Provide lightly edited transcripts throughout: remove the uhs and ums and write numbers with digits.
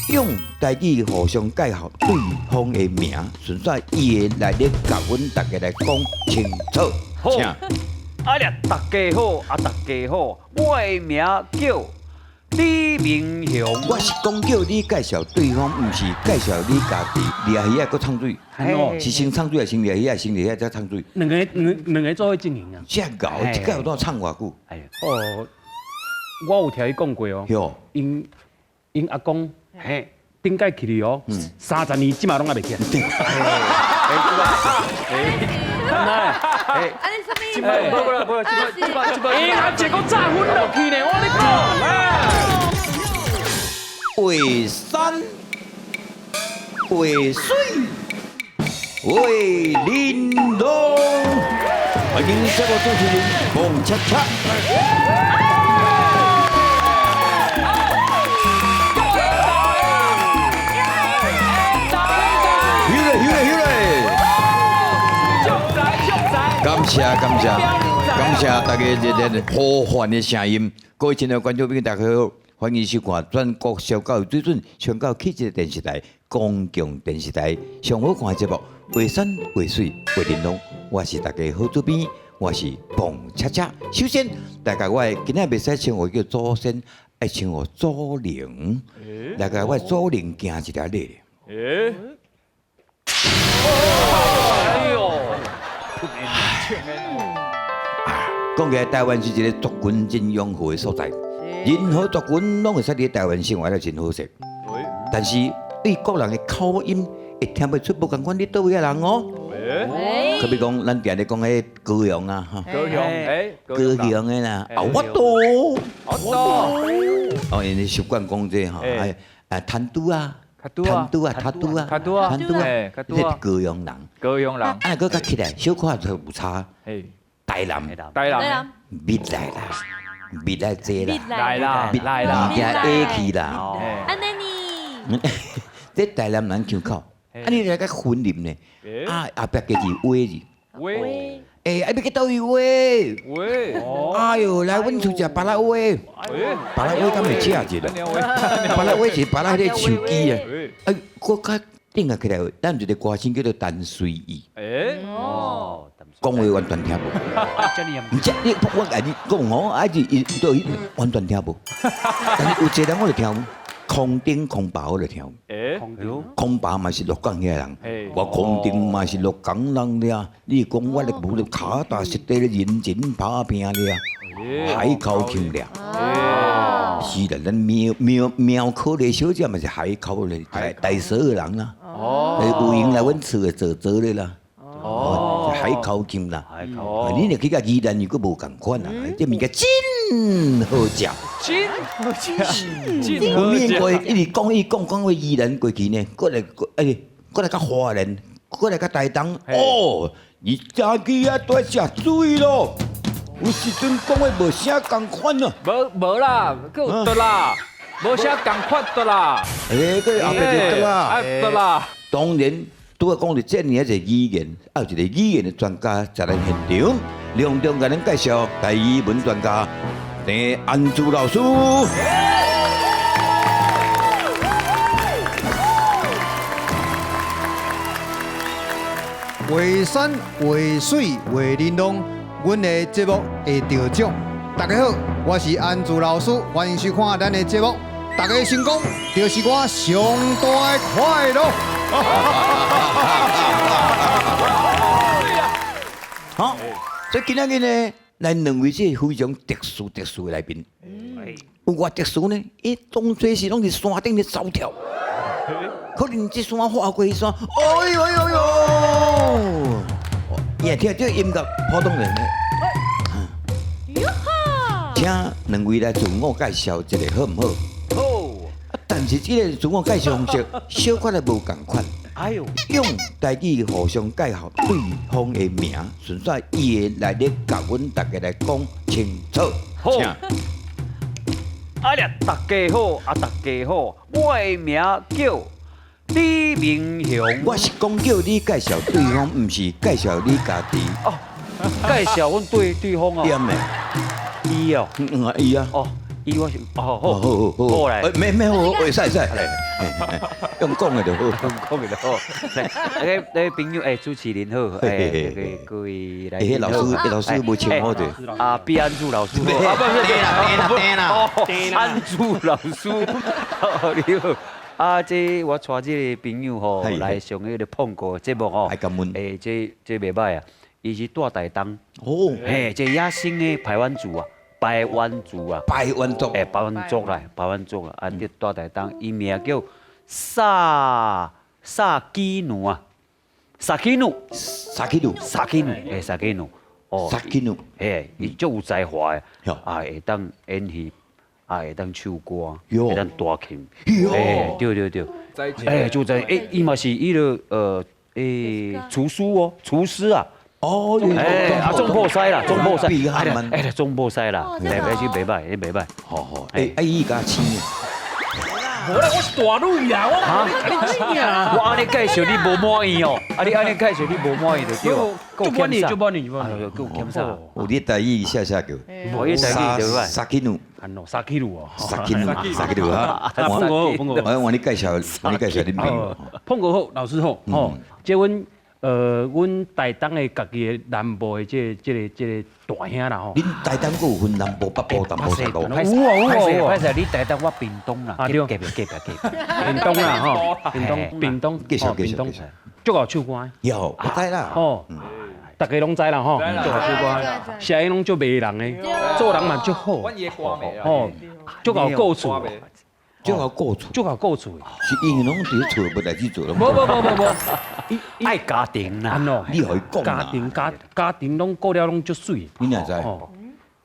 用台語互相介紹對方的名，順紲伊會來咧共阮大家來講清楚。好。請。啊咧，大家好，啊大家好，我的名叫李明雄。我是講叫你介紹對方，毋是介紹你家己。掠魚仔閣唱水，是先唱水，還是先掠魚仔？先掠魚仔才唱水？兩个兩個做伙進行啊。遮𠢕，這擺有當唱偌久？哎哦，我有聽伊講過哦。喲。𪜶阿公嘿，頂擺去哩哦，30年這馬攏猶袂起來。哎，啊，你啥物？這擺無啦，無啦，這擺這擺這擺，欸，阿一個早昏落去呢，我咧講。畫山畫水畫玲瑯，歡迎節目主持人彭恰恰。感謝感謝感謝大家熱烈呼喚的聲音，各位親愛的觀眾朋友，大家好，歡迎收看全國上高有水準、上高氣質的電視台公共電視台上好看的節目《畫山畫水畫玲瑯》，我是大家好主編，我是彭恰恰。首先，大家我今仔袂使稱呼叫祖先，愛稱呼祖靈。來共我祖靈行一條禮。欸哎呦！講起來，台灣是一個族群真豐富的所在，任何族群攏會使佇台灣生活得真好勢。但是對各人的口音會聽袂出無仝款，你佗位的人哦。可比講，咱定咧講彼高雄啊，高雄，欸，高雄的啦，啊，我多，我多，哦，𪜶習慣講這吼，哎，啊，陳拄啊。陳拄啊，陳拄啊，陳拄啊，陳拄啊，這是高雄人。高雄人。啊，閣較起來，小可就有差。台南，台南，蜜來啦，蜜來濟啦，來啦，來啦，物件下去啦。按呢呢。這台南人腔口，啊，你來較雲林呢？啊，後壁加字話字。話。欸，啊，欲去佗位話？話。哎喲，來阮厝食芭樂煨。芭樂煨敢會食一下？芭樂煨是芭樂彼个樹枝啊。哎，閣較頂下起來，咱有一個歌星叫做陳隨意。欸。哦。講話完全聽無。毋是你，我共你講吼，啊是伊對完全聽無。但是有一個人我就聽有，空頂空爸我就聽有。欸。空爸嘛是鹿港遐人，我空頂嘛是鹿港人爾。你講我咧無咧跤踏實地咧認真打拚爾，海口腔爾。是啦，咱廟廟廟口的小姐嘛是海口的大嫂的人啦。哦。有閒來阮厝的坐坐咧啦。哦，海口腔啦。你若去共宜蘭又閣無仝款啊！這物件真好食。真好食。真我面過一直講，一直講，講到宜蘭過去呢，閣來閣哎，閣來較花蓮，閣來較台東。哦，你早起啊，都愛食水咯。有時陣講話無啥仝款啊。無無啦，閣有得啦，無啥仝款得啦。欸，閣後壁就得啦。啊，得啦。當然。拄仔講著這爾仔濟語言，啊有一個語言的專家在咱現場，隆重共咱介紹台語文專家鄭安珠老師。畫山畫水畫玲瑯，阮的節目會得獎。大家好，我是安珠老師，歡迎收看咱的節目。大家成功，就是我上大的快樂。好，所以今仔日呢，來兩位這非常特殊特殊的來賓。有偌特殊呢？伊當初是攏佇山頂咧走跳，可能這山劃過彼山，哎呦呦呦！伊會聽這音樂，普通人呢。請兩位來自我介紹一下，好毋好？好。但是這個自我介紹方式小可咧無仝款。哎呦，用台語互相介紹對方的名，順紲伊會來咧共阮大家來講清楚。好。請。啊咧，大家好，啊大家好，我的名叫李明雄。我是講叫你介紹對方，毋是介紹你家己。哦，介紹阮對對方哦。對的。伊哦。嗯啊，伊啊。哦，伊我是哦好好好好來，沒沒好，會使使，用講的就好，用講的就好。來，那個朋友誒，主持人好，誒，各位來，欸，老師，老師無穿好者。啊，畢安柱老師，啊，不是，對啦對啦，安柱老師，你好。啊，這我帶這個朋友吼來上彼個碰過節目吼，欸，這袂䆀啊，伊是住台東，哦，嘿，這野生的排灣族啊，排灣族啊，排灣族，欸，排灣族啦，排灣族啊，啊，佇住台東，伊名叫薩薩基努啊，薩基努，薩基努，薩基努，欸，薩基努，哦，薩基努，嘿，伊足有才華的，啊，會當演戲。啊，會當唱歌，會當彈琴，欸，對對對，欸，就在，欸，伊嘛是彼个欸，廚師哦，廚師啊，哦，欸，啊，總鋪師啦，總鋪師，哎，總鋪師啦，袂歹，是袂歹，袂歹，好好，欸，啊，伊家請。無啦，我是大女啊，我哪會你請啊？我按呢介紹你無滿意哦，啊你按呢介紹你無滿意就對，足滿意，足滿意，夠欠啥？哦，你台語寫寫叫，無伊台語對吧？薩基努，薩基努哦，薩基努，薩基努啊！碰過好，碰過好。我你介紹，我你介紹恁朋友。碰過好，老師好，吼，這阮。阮台東的家己的南部的這個大兄啦吼。恁台東閣有分南部、北部、南部、西部？有啊有啊有啊！歹勢，你台東我屏東啦。啊對，隔壁隔壁隔壁。屏東啦吼，屏東屏東。繼續繼續繼續。足𠢕唱歌。有，我知啦。吼，大家攏知啦吼，足𠢕唱歌，聲音攏足迷人的，做人嘛足好。吼，足𠢕顧厝。足𠢕顧厝，足𠢕顧厝，是因為攏佇厝無代誌做咯。無無無無無，愛家庭啦。你予伊講家庭家家庭攏顧了攏足媠。你哪知？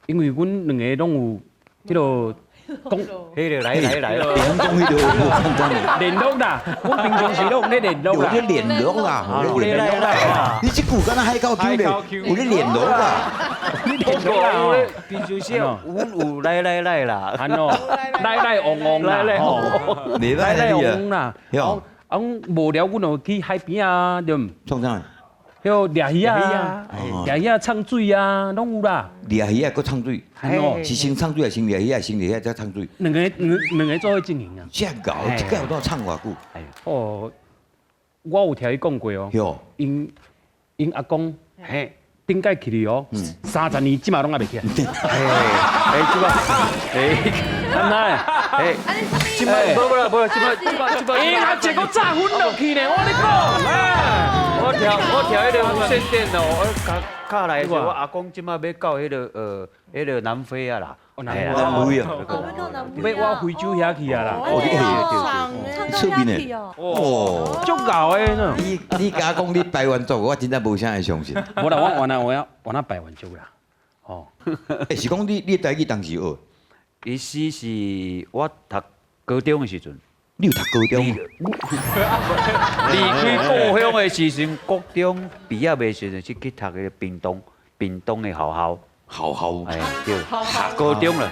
因為阮兩个攏有彼个講，彼个來來來，講彼个無簡單的。聯絡啦，阮平常時攏有咧聯絡啦。有咧聯絡啦，有咧聯絡啦。你這句敢若海口腔咧，有咧聯絡啦。聯絡啦，平常時有來來來啦，安怎？來來往往啦，來來往往啦。啊，無聊，阮就去海邊啊，對毋？創啥？彼掠魚啊，掠魚啊，沖水啊，攏有啦。掠魚啊，閣沖水，是先沖水，還是先掠魚啊？先掠魚再沖水。兩個做伙進行啊。這𠢕，這個有當唱偌久？哦，我有聽伊講過哦。𪜶𪜶阿公，嘿，頂擺去哩哦，30年這馬攏猶袂起來。哎，這馬，哎，按怎？哎，這馬無無啦，無啦，這馬這馬這馬。欸，阿一個早昏落去呢，我咧講。我聽彼个無線電哦，我卡卡來的時，我阿公這馬欲到彼个南非啊啦。南非啊。欲往非洲遐去啊啦。哦，你出面的。哦，足𠢕的呢。你敢講你排灣族，我真正無啥會相信。無啦，我原來我原來排灣族啦。哦。欸，是講你台語當時學？其實是我讀高中的時陣。你有讀高中？離開故鄉的時陣，國中畢業的時陣是去讀彼個屏東，屏東的學校。學校。哎，對，高中啦。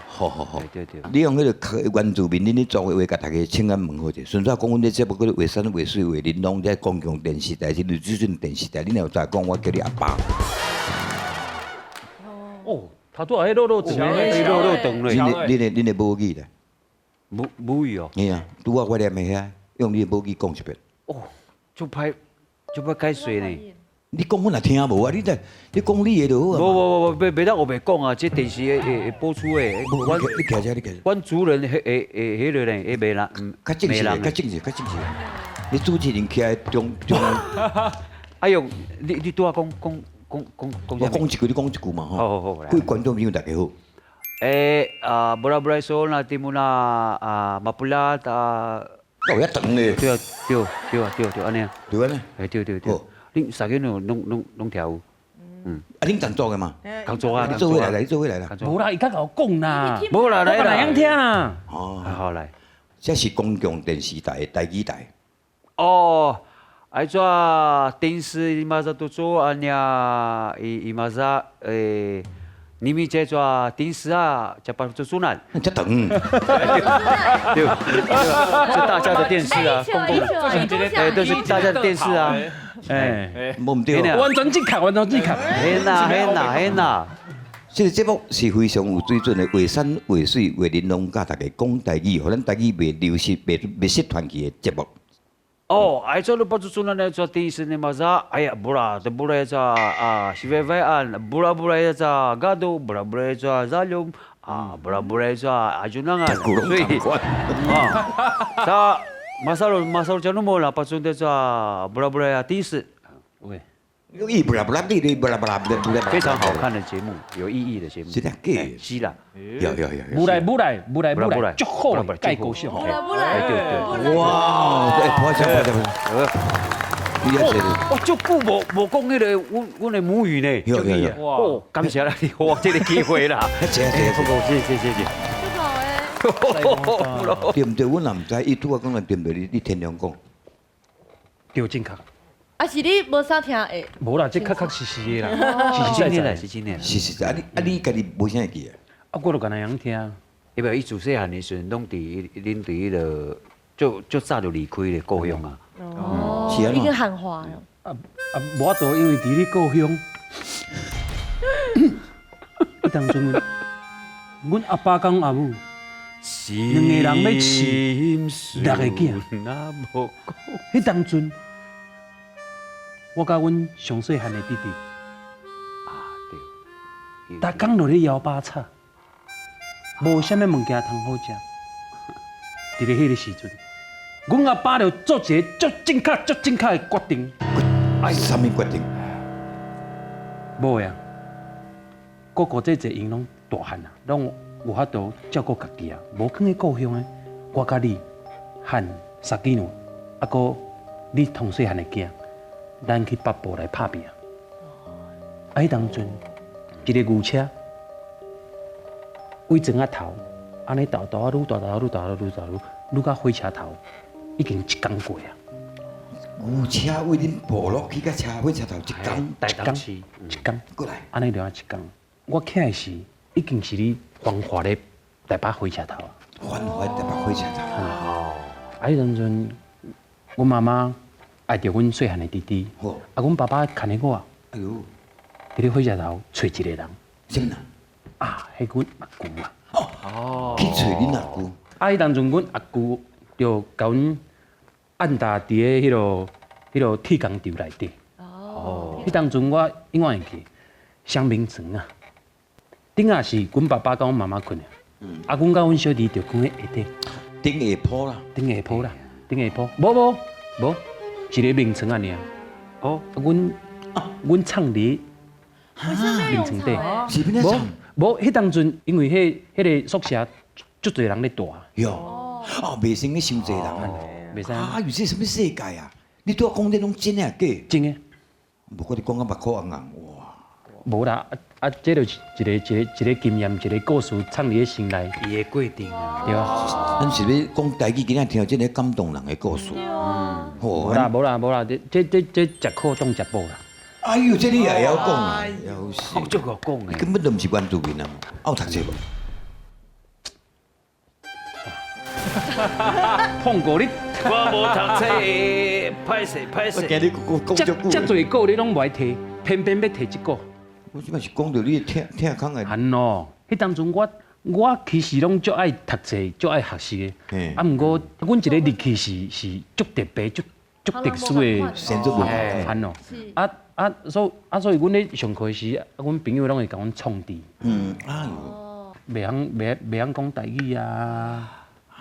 好好好。對對。你用彼个原住民，恁咧族的話，共大家請安問好者。順便講，阮這節目叫做畫山畫水畫玲瑯，這公共電視台是綠資訊電視台，你若有知講，我叫你阿爸。哦，頭拄仔彼落落長的，落落長咧。恁的母語咧？母語哦。嘿啊，拄仔我念的遐，用你的母語講一遍。哦，足歹，足歹解說呢。你講阮也聽無啊！你在你講你的就好啊。無無無無，袂當烏白講啊！這電視會播出的。你徛遮，你徛。阮主人彼會彼个呢，會袂人，較正式，較正式，較正式。你主持人徛中中。哎喲，你拄仔講講講講講。我講一句，你講一句嘛吼。好好好，各位觀眾朋友大家好。欸啊，布拉布拉說那蒂姆那啊，馬布拉達。到遐長咧。對啊對對啊對對，按呢。對按呢。欸對對對。恁三个人攏聽有？嗯。啊，恁同組的嘛？同組啊，你做伙來啦，你做伙來啦。無啦，伊較𠢕講啦。無啦，來啦。我會曉聽啦。哦，好來。這是公共電視台台語台。哦，愛怎電視伊嘛在都做按呢？伊嘛在欸。你們這做電視啊，這把做主人。這長。對，這大家的電視啊，公共的，哎，都是大家的電視啊。哎，無毋對。完全正確，完全正確。嘿啦嘿啦嘿啦。這个節目是非常有水準的，畫山畫水畫玲瓏，教大家講台語，予咱台語袂流失、袂失傳去的節目。哦，愛做你不做做那做電視的嘛啥？哎呀，不啦，都不來做啊，是為為安，不啦不來做，嘎都不啦不來做，咋了？啊，不啦不來做，啊就那個，所以啊，他馬薩羅馬薩羅講那麼啦，不做的做，不啦不來啊，電視，喂，伊不啦不啦，你不啦不啦不啦不啦，非常好看的節目，有意義的節目。是的，假？是啦，有有有。無來無來無來無來，足好的，蓋高興。無來無來，哇！哎，拍手拍手。我足久無講彼个阮的母語呢，有有有。哦，感謝啦，你予我這个機會啦。謝謝謝謝謝謝謝。對毋對？阮也毋知，伊拄仔講了對毋對？你天良講。對，正確。啊，是你無啥聽的？無啦，這確確實實的啦，是真的，是真的，是實在。啊你家己無啥會記啊？啊，我就干焦會曉聽。因為伊自細漢的時陣，攏佇恁佇彼个就足早就離開咧故鄉啊。哦，是按怎已經漢化了。啊啊，無法度，因為佇咧故鄉，彼當陣，阮阿爸佮阮阿母兩个人欲飼六個囝。彼當陣，我佮阮上細漢的弟弟，啊對，逐工落咧搖把炒，無啥物物件通好食。佇咧彼个時陣，阮阿爸就做一個足正確、足正確的決定。哎，啥物決定？無呀，哥哥姐姐𪜶攏大漢啊，攏有法度照顧家己啊，無囥咧故鄉的，我佮你和沙基努，啊，閣你同細漢的囝，咱去北部來拍拚。啊，彼當陣，一个牛車，為庄仔頭，按呢沓沓仔愈沓沓愈沓愈沓愈，愈到火車頭，已經一工過啊。牛車為恁部落去到車火車頭一工，台東市一工，過來，按呢就一工。我起來時，已經是咧繁華的台北火車頭啊。繁華台北火車頭。哦。啊，彼當陣，阮媽媽愛著阮細漢的弟弟，啊，阮爸爸牽著我，哎喲，佇咧火車頭揣一个人。啥物人？啊，彼阮阿舅啊。哦。去揣恁阿舅。啊，彼當陣，阮阿舅就共阮按搭佇咧彼个鐵工場內底。哦。彼當陣我永遠會記，雙眠床啊，頂仔是阮爸爸佮阮媽媽睏的，啊，阮佮阮小弟就睏咧下底。頂下鋪啦。頂下鋪啦，頂下鋪，無無無，一个眠床按呢。哦，阮藏佇眠床底。是欲按怎藏？無，彼當陣因為彼个宿舍足濟人咧蹛。喲，哦，袂使咧傷濟人啊。袂使。啊，有這啥物世界啊？你拄仔講這攏真的抑假？真的。無怪你講到目眶紅紅，哇！無啦，啊，這就是一个經驗，一个故事，藏佇咧心內。伊的過程啊，對啊。咱是欲講台語，今仔聽這个感動人的故事。嗯。無啦無啦無啦，這食苦當食補啦。哎呦，這你也會曉講啊？曉死！足夠講的。根本就毋是原住民啊！有讀冊無？碰過你，我無讀冊，歹勢歹勢。我驚你講足久。遮濟個你攏無愛提，偏偏欲提這個。我這擺是講著你聽聽空的。按喏，彼當陣我其實攏足愛讀冊，足愛學習的。啊，毋過阮一個日期是足特別、足特殊的。先做文化。按喏。啊，所以阮咧上課時，啊，阮朋友攏會共阮創治。嗯，哎喲。袂曉講台語啊。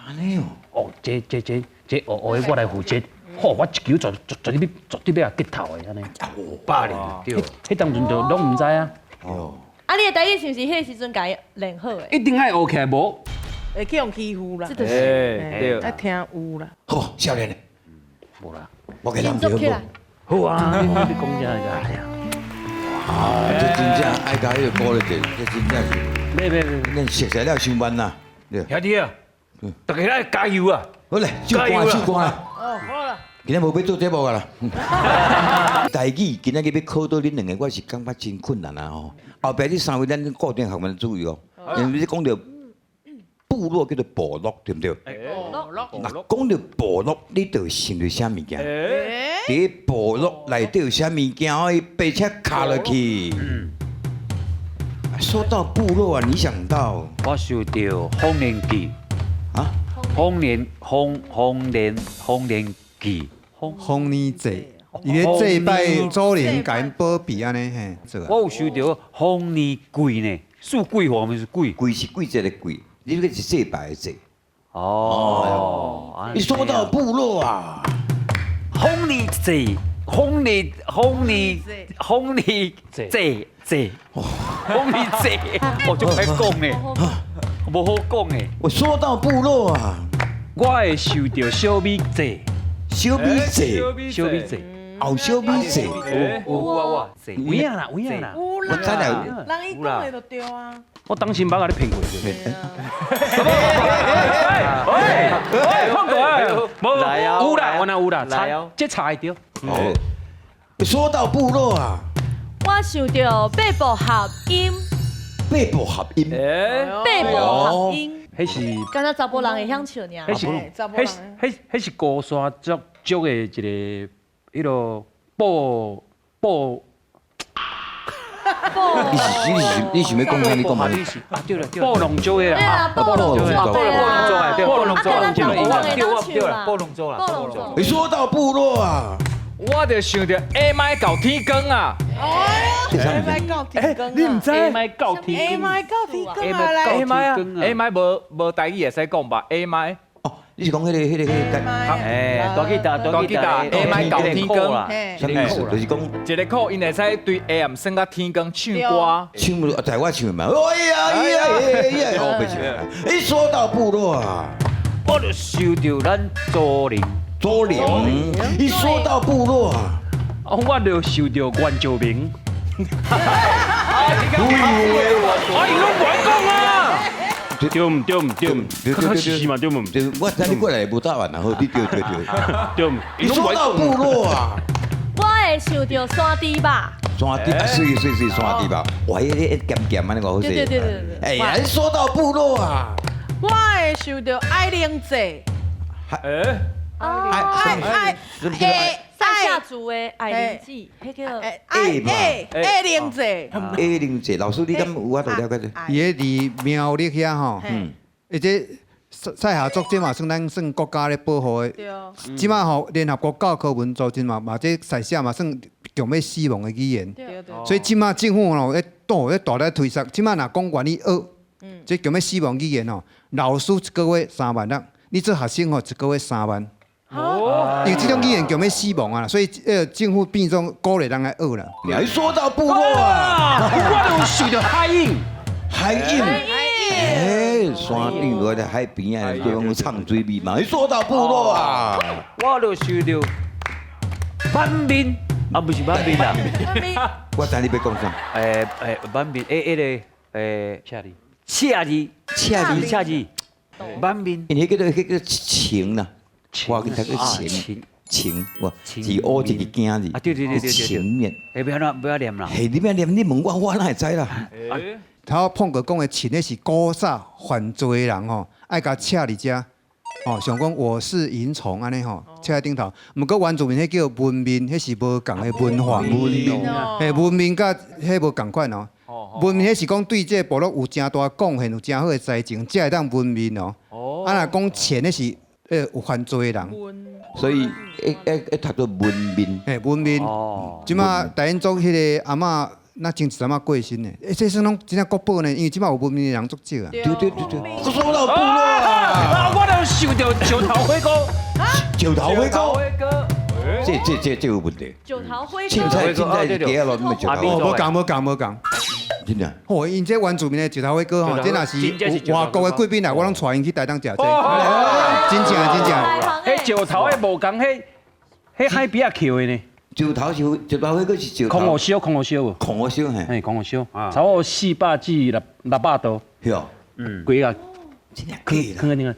按呢哦。哦，這學學的我來負責。吼，我一球絕對欲共擊頭的按呢。霸凌對。彼當陣就攏毋知啊。哦。啊，你的台語是毋是彼个時陣共伊練好的？一定愛學起來，無會去予欺負啦。這就是。對。愛聽有啦。好，少年的。無啦。我給他們聽好。好啊，你講這個。哎呀。啊，這真正愛共彼个鼓勵者，這真正是。袂袂袂，咱熟悉了傷慢啦。兄弟啊，大家來加油啊！好咧，唱歌唱歌啦。哦，好啦。今仔無欲做節目啊啦。台語今仔日欲考倒恁兩个，我是感覺真困難啊吼。後壁這三位咱固定學問注意哦，因為你講著部落叫做部落，對毋對？部落。若講著部落，你就會想著啥物件？佇部落內底有啥物件？伊白車卡落去。說到部落啊，你想到我想到豐年祭啊？豐年豐豐年豐年祭，豐豐年祭，伊咧祭拜祖靈，共𪜶保庇按呢嘿做啊。我有想著豐年季呢，四季黃毋是季？季是季節的季，你這個是祭拜的祭。哦，你說到部落啊，豐年祭，豐年豐年豐年祭祭，豐年祭，我就歹講呢，無好講呢。我說到部落啊，我會想著小米祭，小米祭，小米祭，後小米祭，有我我有影啦，有影啦。有我知啦，啦。人伊講的就對啊。我當心捌共你騙過去。喂喂，放過啊！無來啊有啦，我哪有啦，查來哦這查會著。哦，說到部落啊，我想著八部合音，八部合音，八部合音，彼是敢若查埔人會曉唱爾。彼是彼是彼彼是高山族族的一個彼囉布布。你是你是你想欲講啥？你講嘛？啊對了對了，布農族的對啊，布農族布農族的對，布農族，對對了，布農族啦，布農族。你說到部落啊，我就想著 A 麥搞天光啊！ A 麥到天光，你毋知？A 麥到天 A 麥到天光啊！來 A 麥啊，A 麥無無台語會使講吧？A 麥。哦，你是講彼個彼個彼個？哎，大吉他，大吉他，A 麥到天光，啥物意思？就是講一个鼓，𪜶會使對下暗算到天光唱歌。唱不，在我唱嘛。哎呀呀呀呀！我袂唱。一說到部落啊，我就想著咱祖靈。祖靈。一說到部落啊，我就想著原住民。啊，你講，我𪜶攏無愛講啊！對毋對毋對毋，確實是嘛對毋？我知你過來無答案啊，好，你對對對。對毋？你說到部落啊，我會想著山豬肉。山豬啊，水水水山豬肉，哇，彼個一鹹鹹按呢個好食。對對對對對。哎呀，你說到部落啊，我會想著愛玲姐。欸？愛愛愛賽夏族的愛玲姐，彼個愛愛愛玲姐。愛玲姐，老師你敢有法度了解者？伊咧佇苗栗遐吼，而且賽夏族這嘛算咱算國家咧保護的。這馬吼聯合國教科文組織嘛嘛這賽夏嘛算強欲死亡的語言。所以這馬政府吼咧咧大力推捒，這馬若講願意學，這強欲死亡語言吼，老師一個月3萬啦，你做學生吼一個月3萬。哦，因為這種語言強欲死亡啊，所以政府變做鼓勵人來學啦。你說到部落啊，我就想著海湧，海湧，哎，山頂落來海邊啊，對方唱水味嘛。你說到部落啊，我就想著板麵，啊，不是板麵啦。我知你欲講啥？欸，板麵，欸，彼个，欸，赤字，赤字，赤字，赤字，板麵。因為彼個彼個情啦。我去讀個情情，哇，是烏一個驚字，啊對對對對對，情麵。欸，欲按怎欲按念啦？嘿，你欲念？你問我，我哪會知啦？頭碰哥講的情，彼是古早犯罪的人吼，愛共赤佇遮，吼，像講我是螢蟲按呢吼，赤佇頂頭。毋過原住民彼叫文面，彼是無仝的文化。文面，嘿，文面佮彼無仝款哦。文面彼是講對這个部落有誠大貢獻、有誠好的才情，才會當文面哦。啊，若講錢，彼是。有犯罪的人，所以會會會讀做文面。嘿，文面。這馬大英族彼个阿嬤，若前一陣仔過身的，欸，這算攏真正國寶呢，因為這馬有文面的人足少啊。對對對對，我說到部落啊，我就想著石頭火鍋。石頭火鍋，這有問題。石頭火鍋。凊彩凊彩街仔路面石頭。無仝無仝無仝。真的。吼，𪜶這原住民的石頭火鍋吼，這若是外國的貴賓來，我攏帶𪜶去台東食這。真正真正。彼石頭的無仝，彼彼海邊仔抾的呢。石頭是石頭火鍋是石頭。空芋燒，空芋燒無？空芋燒嘿。嘿，空芋燒，差不多400至600度。是哦。規個。真的假的？囥在頂個。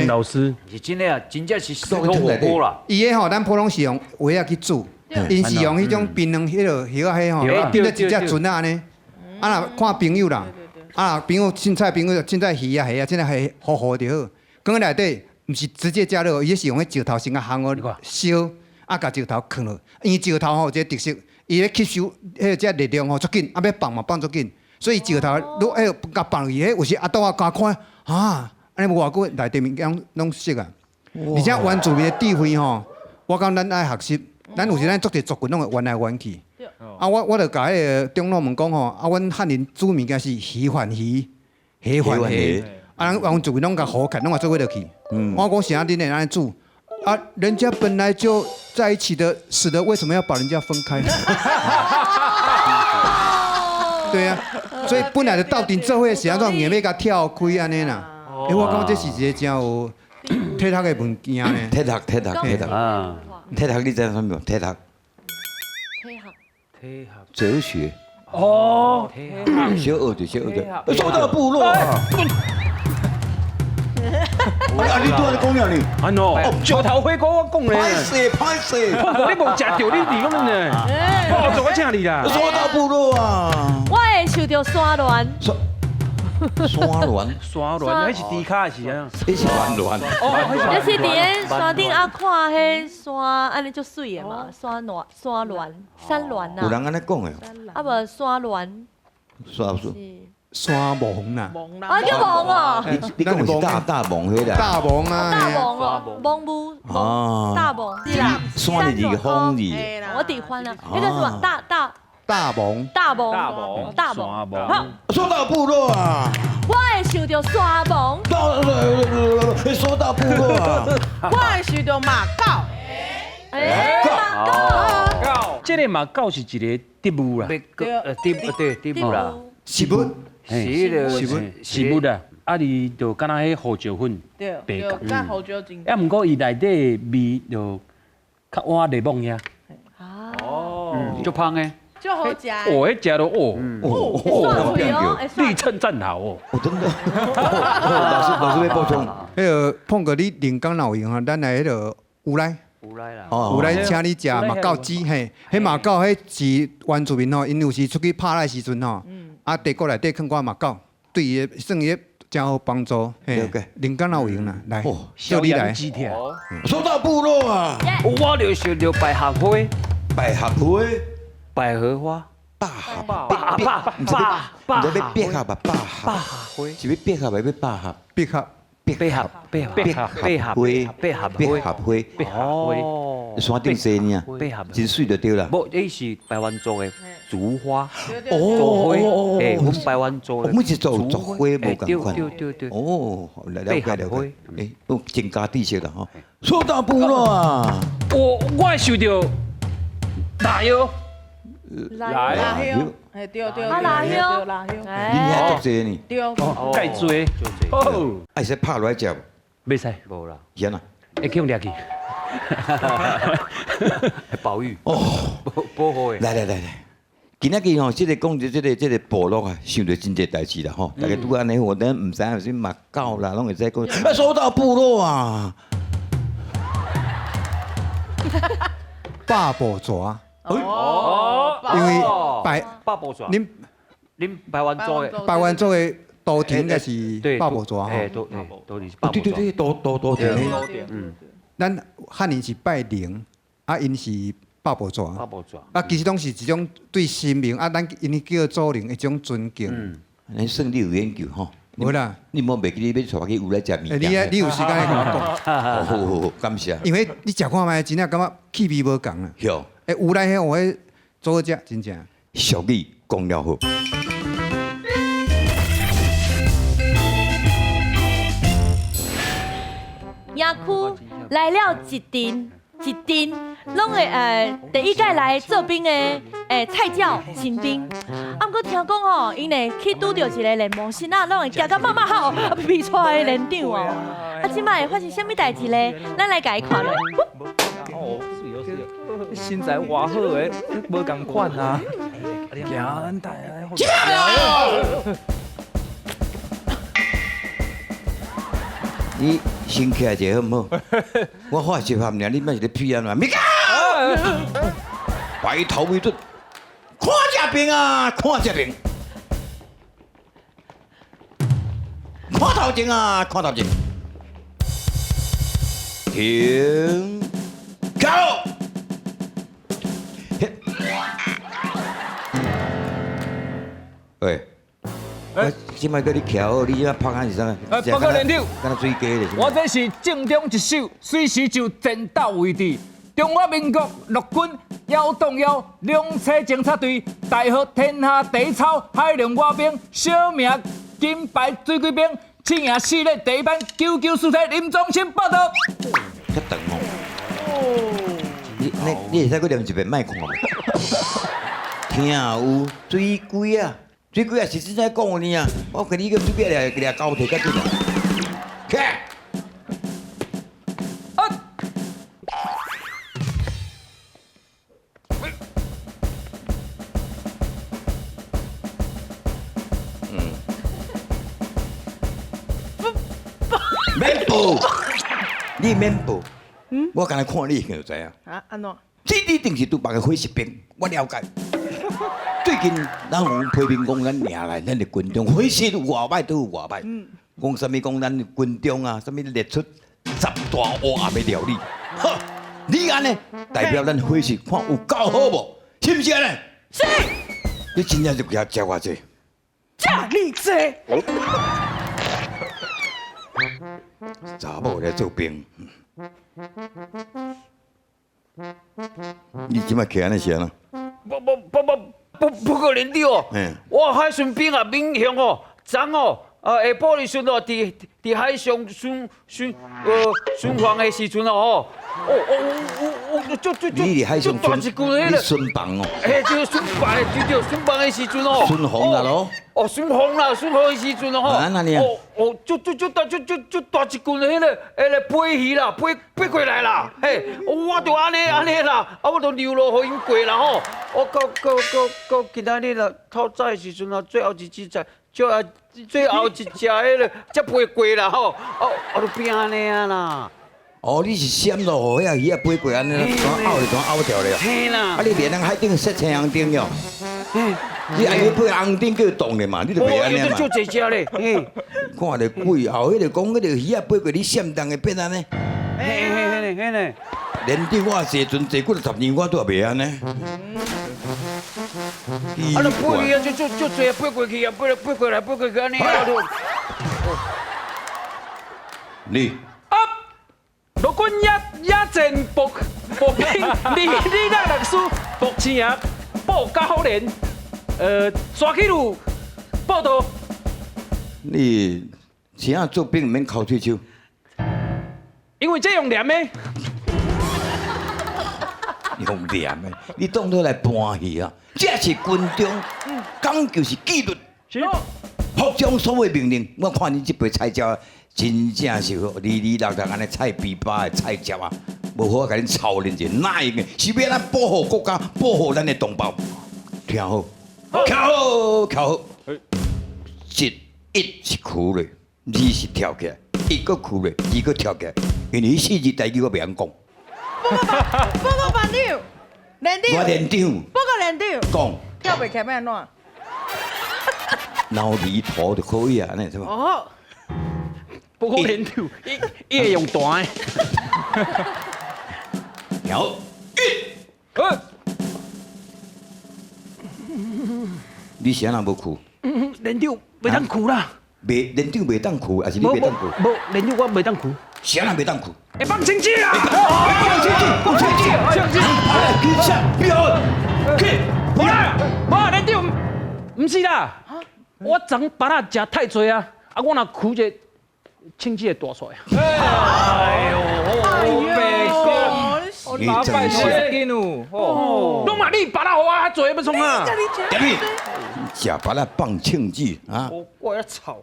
老師。是真的啊，真正是石頭火鍋啦。伊的吼，咱普通是用鍋仔去煮，𪜶是用彼種檳榔彼落葉仔彼吼，變做一隻船仔按呢。啊若看朋友啦，啊若朋友凊彩朋友凊彩魚啊蝦啊，凊彩蝦糊糊就好。囥佇內底，毋是直接加熱，伊是用彼石頭先共烘予燒，啊共石頭囥落。因為石頭吼有一個特色，伊咧吸收彼個熱量吼足緊，啊欲放嘛放足緊。所以石頭愈迄個共放落去，彼有時阿斗仔共看，啊，按呢無偌久內底物件攏熟啊。而且原住民的智慧吼，我感覺咱愛學習，咱有時咱足濟族群攏會彎來彎去。啊，我就共彼个長老們講吼，啊，阮漢人煮物件是魚還魚，蝦還蝦，啊，咱原住民攏共好看，攏共做伙落去。我講是按呢恁會按呢煮，啊，人家本來就在一起的，死的為什麼要把人家分開？對啊，所以本來就鬥陣做伙，是按怎硬欲共跳開按呢啦？欸，我感覺這是一個真有體力的物件呢。體力體力體力啊！體力你知影啥物無？體力。體合。哲學。哦。小學就小學就。說到部落。啊！你拄仔講了呢？安喏，石頭火鍋我講咧。歹勢歹勢。你無食著，你你講呢？我做我請你啦。說到部落啊。我會想著山巒。山巒。山巒，彼是豬跤是啊？彼是山巒。就是佇咧山頂啊，看彼山按呢足媠的嘛，山巒、山巒、山巒啊。有人按呢講的。啊無山巒。山山魍啦。啊叫魍哦。你講的是大魍彼啦。大魍啊。大魍哦，魍母。哦。大魍。是啦。山是一個風字。我佇翻啊，彼個什麼大大。大魍。大魍。大魍。好。說到部落啊。我會想著山魍。說到部落啊。我會想著馬狗。欸，馬狗。這個馬狗是一個植物啦。對，植物啦。植物。是植物，植物啊，啊，伊就敢若彼胡椒粉，对，佮胡椒精。啊，毋過伊內底的味就較倚檸檬遐。哦，足芳的。足好食。哦，彼食落哦，哦，力撐戰壕哦。哦，真的。老師欲補充。彼个碰哥，你靈感若有閒吼，咱來彼个烏來。烏來啦。有來請你食馬狗雞嘿，彼馬狗彼是原住民吼，𪜶有時出去拍獵時陣吼，啊，地谷內底囥寡馬狗，對伊的算伊真好幫助。嘿，靈感若有閒啦，來，叫你來。說到部落啊，我就想著百合花，百合花，百合花，百合，百百百，唔知欲百合吧？百合，花，是欲百合，還是欲百合？百合。百合，百合，百合，百合花，百合花，百合花，山頂生呢，百合真媠就對啦。無，彼是排灣族的竹花，哦，花，欸，阮排灣族的。每一族竹花無仝款。對對對。哦，了解了解。欸，增加知識啦吼。說到部落啊，我會想著辣椒，辣椒，嘿對對。啊辣椒，辣椒。恁遐足濟呢？對。蓋濟。哦。會使拍落來食無？袂使。無啦。是按怎？會去予掠去。保育。哦，保護的。來來來來，今仔日吼，這个講著這個部落啊，想著真濟代誌啦吼。大家拄按呢，我咱毋知影啥物馬狗啦，攏會使講。啊，說到部落啊，百步蛇。哦，因為排百步蛇，恁恁排灣族的，排灣族的圖騰應該是百步蛇吼。都是對對對，圖圖圖騰。嗯，咱漢人是拜靈，啊，𪜶是百步蛇。百步蛇。啊，其實攏是一種對神明啊，咱𪜶叫做祖靈一種尊敬。嗯，你算你有研究吼？無啦，你莫袂記你欲帶我去有來食物件。你有時間來共我講。好好好，感謝。因為你食看覓，真正感覺氣味無仝啦。有。欸，有來彼有彼做好食，真正。俗語講了好。野區來了一陣一陣，攏會第一屆來做兵的菜鳥新兵，啊，毋過聽講吼，𪜶會去拄著一个練魔神仔，攏會驚甲罵罵吼，鼻出來的連長哦。啊，這擺會發生啥物代誌咧？咱來共伊看落。哦，是哦是哦，身材偌好的，無仝款啊。行，咱你先起來一下好毋好？我喊一下爾，你莫是咧屁按怎？咪狗！白頭為準，看這邊啊，看這邊，看頭前啊，看頭前，停，走！喂，这摆叫你徛好，你这摆拍案是啥？哎，报告连长，敢若水鸡咧？我这是正中一手，随时就战斗位置。中华民国陆军101两栖侦察队，代号天下第一操海陆外兵，小名金牌水鬼兵，试营试练第一班994梯林忠兴报到。较长哦。你会使阁念一遍，莫看。听有水鬼啊，水鬼啊是真在讲呢啊！我看你个水鬼掠掠交提较紧啊。起。免报，你免报。我刚才看你就知影。啊，按怎？这一定是对别个伙食兵，我了解。最近咱有批评讲，咱领来咱的军中伙食有偌歹，都有偌歹。讲啥物？讲咱军中啊，啥物列出10大乌暗的料理。好，你按呢代表咱伙食，看有够好无？是毋是按呢？是。你真正就食食偌济？食你济。查某来做兵。你这摆徛按呢是按怎？不过连长哦，我海巡兵啊，闽雄哦，昨哦，下晡日时阵哦，伫海上巡巡巡防的时阵哦，哦，就就就你伫海上巡，你巡防哦？嘿，就是巡防的，对对，巡防的时阵哦。巡防啦咯。哦，巡防啦，巡防的时阵哦。啊，那你啊？哦，就就就大就就就大一群迄个迄个飞鱼啦，飞飞过来啦，嘿，我就按呢按呢啦，啊，我就溜落予𪜶过啦吼。我到到到到今仔日啦，透早的时阵啊，最后一只在，最后最后一只迄个才飞过啦吼，哦，我就变按呢啊啦。哦，你是闪落予遐鱼仔飞过按呢，怎拗就怎拗掉咧？嘿啦！啊，你连人海顶设青红灯哟？你爱去飞红灯叫动咧嘛？你就袂按呢嘛？就这只咧，嘿。看咧鬼后，彼个讲彼个鱼仔飞过，你闪动会变按呢？嘿嘿嘿嘿咧。连长我坐船坐几十年，我都也袂按呢。啊，那飞鱼啊，就就就济飞过去啊，飞飞过来，飞过去按呢啊。你。陆军野战步兵李李乐律师步青爷报高连，抓起路报道。你怎样做兵毋免抠喙手？因为这用念的。用念的，你当作来搬戏啊？这是军中讲究是纪律，服从所有命令。我看你这辈菜鸟。真正是离离落落按呢菜琵琶的菜鸟啊，无好共恁操练者，哪会用？是欲按怎保护国家，保护咱的同胞？听好，徛好，徛好。一是屈咧，二是跳起来，一阁屈咧，二阁跳起来，因为彼四字台语我袂晓讲。报告班长，连长，我连长，报告连长，讲跳袂起来欲按怎？脑里头就可以啊，按呢是吧？哦。报告连长，伊会用弹的。然后一，你是按怎无屈？连长袂当屈啦。袂，连长袂当屈，还是你袂当屈？无，连长我袂当屈。是按怎袂当屈？会放枪支啦！放枪支，放枪支，枪支！起下，起，无啦，无连长，毋是啦，我昨芭乐食太济啊，啊，我若屈者。枪支会弹出来。哎呦，白讲，你真是。哦，拢嘛你芭乐予我较济，欲创啊？啥物？食芭乐放枪支啊？我要吵。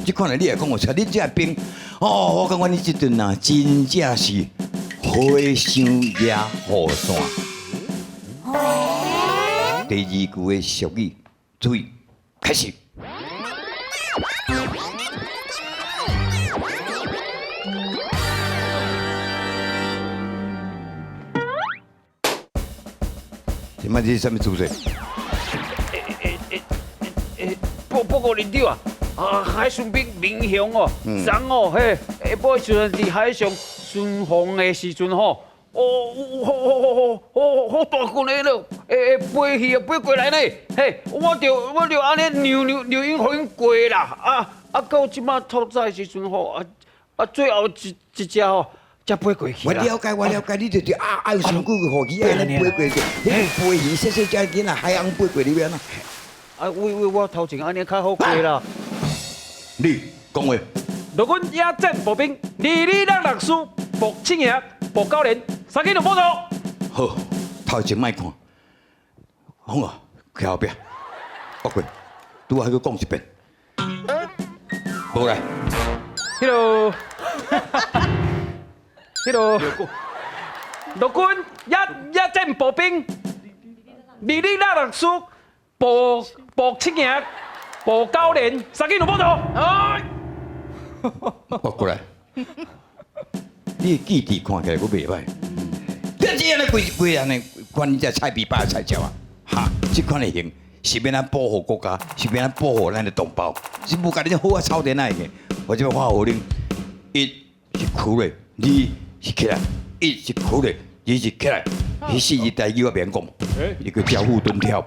这款的你也讲有错，你这兵，哦，我感觉你这顿啊，真正是火烧野雨伞。第二句的俗语，注意，开始。这摆这是啥物姿势？报告连长啊，啊，海巡兵民雄哦，昨哦，嘿，下晡时阵伫海上巡防的时阵吼，哦，好好好好好好大群的咯，會飛去啊，飛過來呢，嘿，我就按呢讓讓讓𪜶予𪜶過啦，啊到這馬透早的時陣吼，啊最後一一隻吼，才飛過去啦。我了解，我了解，你就是啊愛上久個雨魚按呢飛過去，彼個飛魚細細隻囡仔海翁飛過你欲按怎？啊，為為我頭前按呢較好過啦。你講話。陸軍野戰步兵2266師步七營步九連，三警就報到。好，頭前莫看，好啊，徛後壁，我過，拄仔閣講一遍。無來。彼个，彼个，陸軍野野戰步兵2266師步步七營步九連，三警就報到。哎。我過來，你的記憶看起來閣袂歹。這這按呢規規按呢，管你這菜比百菜鳥啊，哈，這款的型是欲按怎保護國家，是欲按怎保護咱的同胞，是無共你好啊操電仔的。我這擺發號令，一是屈咧，二是起來，一是屈咧，二是起來。彼四字台語我免講，伊叫招呼蹲跳，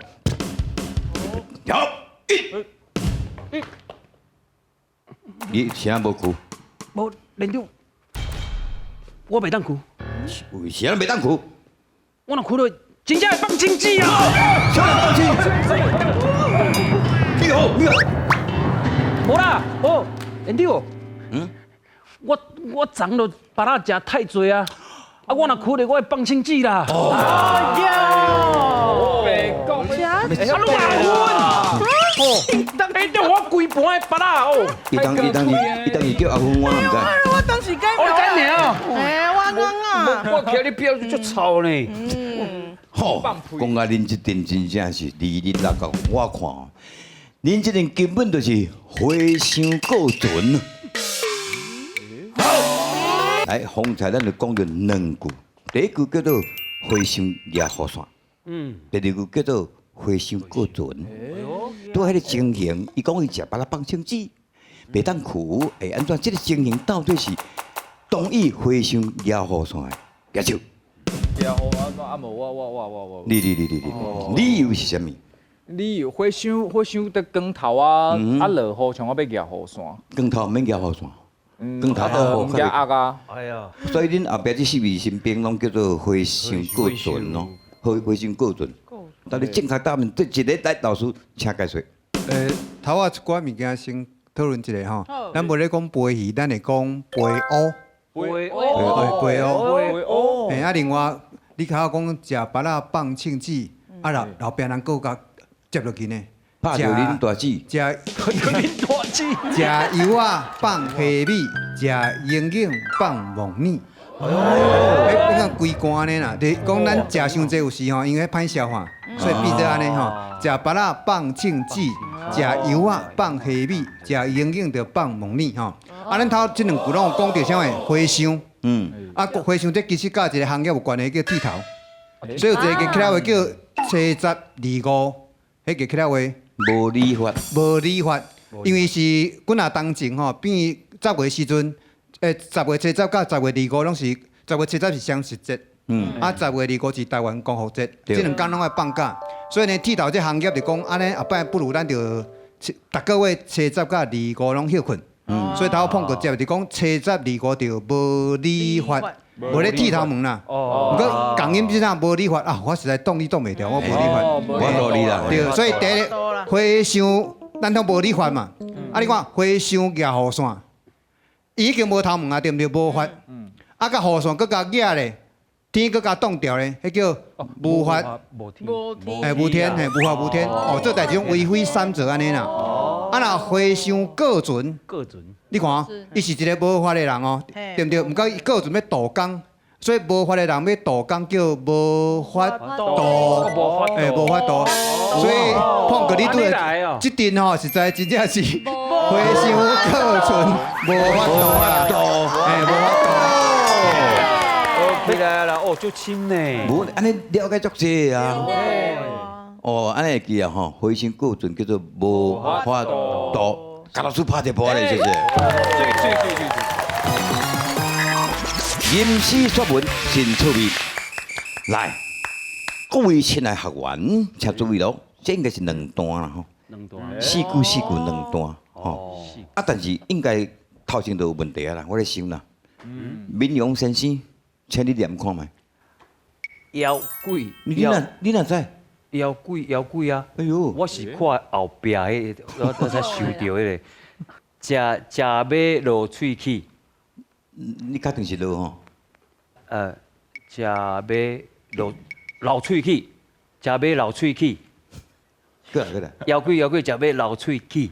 跳一，你啥無屈？無，連長，我袂當屈。為啥袂當屈？我若屈落，真正會放青子啊！啥人放青？你好，你好。無啦，哦，連長。嗯。我我昨昏芭樂食太濟啊！啊，我若屈咧，我會放青子啦。哎呀！白講，啊，你阿芬，哦，哎，對我規盤的芭樂哦。伊當伊當伊當時叫阿芬，我毋知。我當時敢。我知爾。哎，我講啊。我徛你邊足臭呢。吼，講啊，恁這陣真正是2269，我看，恁這陣根本就是和尚過船。好，來，方才咱就講著兩句，第一句叫做和尚舉雨傘，第二句叫做和尚過船。對彼个情形，伊講伊食芭樂放青子，袂當屈，會按怎？這个情形到底是同意和尚舉雨傘的？舉手。舉雨啊啊無我我我我我。你你你你你，理由是啥物？理由火燒火燒得光頭啊，啊落雨像我欲舉雨傘。光頭免舉雨傘，光頭到雨較壓啊。哎呀，所以恁後壁這四位新兵攏叫做和尚過船咯，和和尚過船。但你正確答案，這一個來老師請解說。頭仔一寡物件先討論一下吼，咱無咧講飛魚，咱會講飛烏。飛烏，飛烏，飛烏。嘿，啊，另外你較講食芭樂放青子，啊，後後壁人閣共接落去呢？拍著恁大姊，食恁大姊，食油仔放蝦米，食營養放木耳。哦，你看規罐呢啦，就是講咱食傷濟有時吼，因為歹消化，所以變做按呢吼。食芭樂放青子，食油仔放蝦米，食營養就放木耳吼。啊，咱頭這兩句攏有講著啥物？和尚，啊，和尚這其實佮一个行業有關係，叫剃頭。所以有一个客話叫初十二五，彼个客話無理髮，無理髮，因為是幾若當前吼，變十月時陣，十月初十佮十月二五攏是十月初十是雙十節，啊，十月二五是台灣光復節，這兩工攏愛放假，所以呢，剃頭這行業就講，按呢後擺不如咱就逐個月初十佮二五攏歇睏，所以頭碰過接就講初十二五就無理髮，無咧剃頭毛啦。毋過共音是啥無理髮啊，我實在擋你擋袂牢，我無理髮。我努力啦。對，所以第一和尚，咱都無理髮嘛。啊，你看和尚舉雨傘，伊已經無頭毛啊，對毋對？無髮。啊，佮雨傘閣共舉咧，天閣共擋著咧，彼叫無髮。無天。哎，無天，嘿，無髮無天。哦，這代誌攏為非三則按呢啦。啊，若和尚過船，過船，你看，伊是一个無髮的人哦，對毋對？毋過伊過船欲渡江，所以無髮的人欲渡江叫無法度，哎，無法度。所以碰過你拄的這陣吼，實在真正是和尚過船無法度啦，哎，無法度。起來啦，哦，足深呢。無，按呢了解足濟啊。哦，按呢會記啊吼，和尚過船叫做無法度。共老師拍一波咧，謝謝。吟詩作文真趣味。來，各位親愛學員，請注意咯，這應該是兩段啦吼，兩段，四句四句兩段吼。啊，但是應該頭前就有問題啊啦，我咧想啦。民雄先生，請你念看覓。枵鬼，你哪知？枵鬼，枵鬼啊！哎呦，我是看後壁彼個，我才想著彼個，食食欲落喙齒。你確定是落吼？食欲落流喙齒，食欲流喙齒。過來過來。枵鬼枵鬼，食欲流喙齒，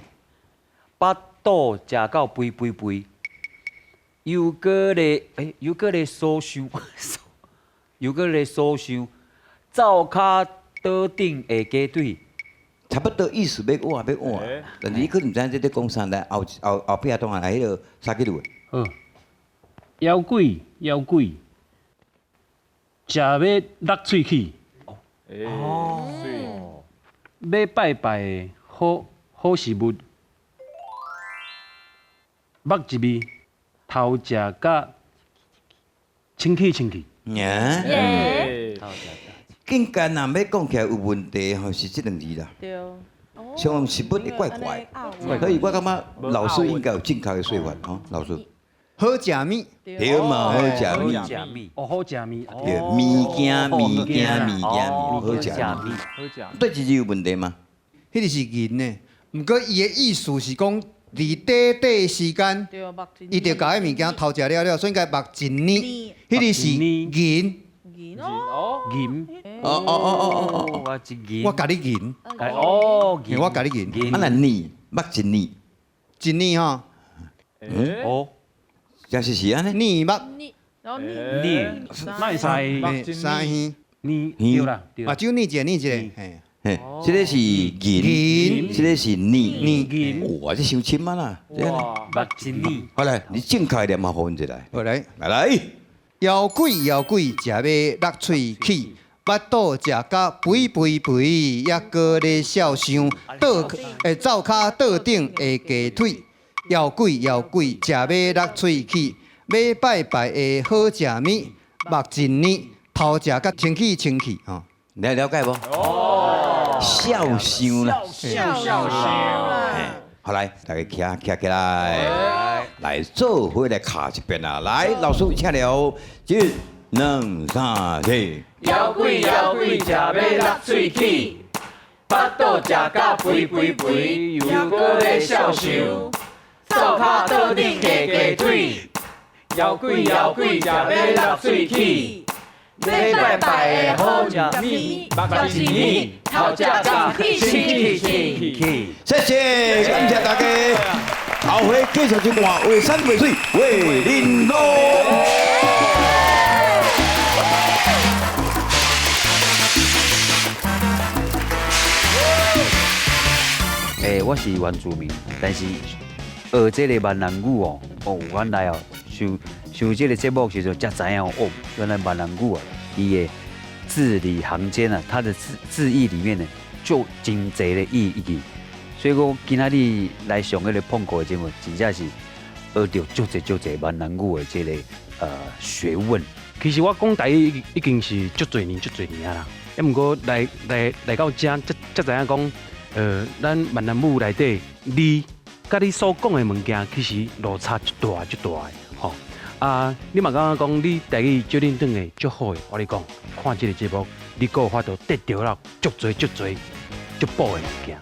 腹肚食到肥肥肥，又閣咧，欸，又閣咧所想，又閣咧所想，灶跤桌頂下雞腿，差不多意思欲換欲換，但是你可能毋知影這咧講啥來，後後後壁當然來彼個啥記錄？好，枵鬼枵鬼，食欲落喙齒。哦，欲拜拜的好好食物，目一味，頭食甲清氣清氣。耶！應該若欲講起來有問題吼，是這兩字啦。對。像食物會怪怪，所以我感覺老師應該有正確的說法吼，老師。好食物。對嘛，好食物。哦，好食物。對，物件物件物件，好食物。好食。對這字有問題嗎？彼個是銀的，毋過伊的意思是講，佇短短時間，伊就共彼物件偷食了了，所以應該目一年。彼個是銀。銀哦。銀。哦哦哦哦哦，我一銀。我共你銀。哦，我共你銀。啊，若年目一年，一年吼。嗯。哦。這是是按呢？年目。年。哪會使？三耳。年對啦，對。目睭捏一下，捏一下，嘿。嘿，這個是銀，這個是年。年。哇，這傷深啊啦！哇，目一年。好來，你正確念嘛，予阮一來。好來，來來。枵鬼枵鬼，食欲落喙齒，腹肚食甲肥肥肥，猶閣咧痟想，桌灶跤桌頂下雞腿。枵鬼枵鬼，食欲落喙齒，欲拜拜的好食物，目一年，頭食甲清氣清氣吼。你了解無？哦，痟想啦，痟想啦。好來，大家徛徛起來，來做伙來敲一遍啊！來，老師請了，一、兩、三、四。枵鬼枵鬼，食欲落喙齒，腹肚食甲肥肥肥，又閣咧痟想，灶跤桌頂下雞腿。枵鬼枵鬼，食欲落喙齒，欲拜拜的好食物，目一年，頭食甲清氣清氣。謝謝，感謝大家。後回繼續收看《畫山畫水畫玲瑯》。欸，我是原住民，但是學這個閩南語哦，哦，原來哦，上上這個節目時陣才知影哦，原來閩南語啊，伊的字裡行間啊，它的字字義裡面呢，就真濟的意義。所以講今仔日來上彼個碰過的節目，真正是學著足濟足濟閩南語的這個學問。其實我講台語已經是足濟年足濟年啊啦，啊，毋過來來來到遮，才才知影講，咱閩南語內底字，佮你所講的物件，其實落差足大足大的，吼。啊，你嘛感覺講你台語少恁轉的足好的，我咧講，看這個節目，你閣有法度得著了足濟足濟足寶的物件。